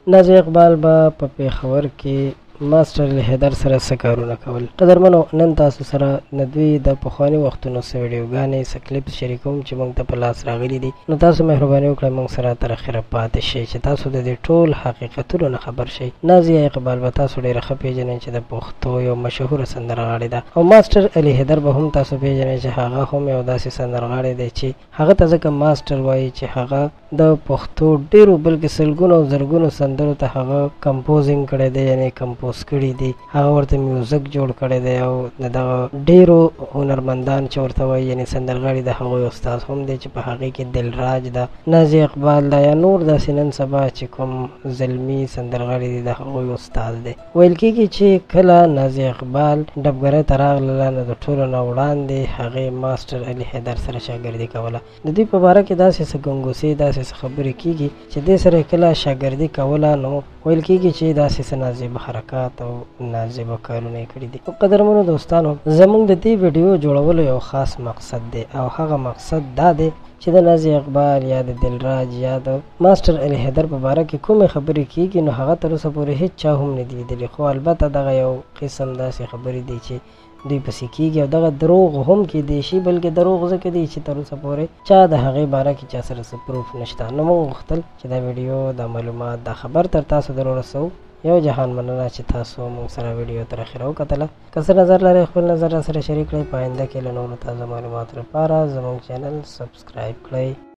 نازیه اقبال به په پېښور کې ماسټر علي حیدر سره څه کارونه کول؟ قدرمنو، نن تاسو سره د دوی د پخواني وختونو څه ویډیوګانې، څه کلیپس شریکوم چې موږ ته په لاس راغلي دي. نو تاسو مهرباني وکړئ، موږ سره تر اخره پاتې شئ چې تاسو د دې ټول حقیقتونو نه خبر شئ. نازیه اقبال به تاسو ډېره ښه پېژنئ چې د پښتو یو مشهوره سندرغاړې ده، او ماسټر علي حیدر به هم تاسو پېژنئ چې هغه هم یو داسې سندرغاړی دی چې هغه ته ځکه ماسټر وایي چې هغه د پښتو ډېرو، بلکې سلګونو او زرګونو سندرو ته هغه کمپوزینګ کړی دی، یعنې کمپوز کړي دي، هغه ورته میوزک جوړ کړی دی، او د دغه ډېرو هنرمندان چې ورته وایي، یعنې سندرغاړي، د هغوی استاد هم دی چې په هغې کې دلراج ده، نازي اقبال ده، یا نور داسې نن سبا چې کوم زلمي سندرغاړي دي، د هغوی استاد دی. ویل کېږي چې کله نازي اقبال ډبګرۍ ته راغلله، نو د ټولو نه وړاندې هغې ماسټر علي حیدر سره شاګردي کوله. د دوی په باره کې داسې څه ګنګوسې، داسې څه خبرې کېږي چې دې سره یې کله شاګردي کوله، نو ویل کېږي چې داسې څه نازیبه حرکات او نازیبه کارونه یې کړي دي. خو قدرمنو دوستانو، زموږ د دې ویډیو جوړولو یو خاص مقصد دی، او هغه مقصد دا دی چې د نازي اقبال یا د دلراج یا د ماسټر علي حیدر په باره کې کومې خبرې کېږي، نو هغه تر اوسه پورې هیڅ چا هم نه دي لیدلي. خو البته دغه یو قسم داسې خبرې دي چې دوی پسې کېږي، او دغه دروغ هم کېدی شي، بلکې دروغ ځکه دي چې تر اوسه پورې چا د هغې باره کې چا سره څه پروف نشته. نو موږ غوښتل چې دا ویډیو، دا معلومات، دا خبر تر تاسو در ورسوو. یو جهان مننه چې تاسو موږ سره ویډیو تر اخره وکتله. که څه نظر لرئ، خپل نظر را سره شریک کړئ. په آینده کې له نورو تازه معلوماتو لپاره زموږ چینل سبسکرایب کړئ.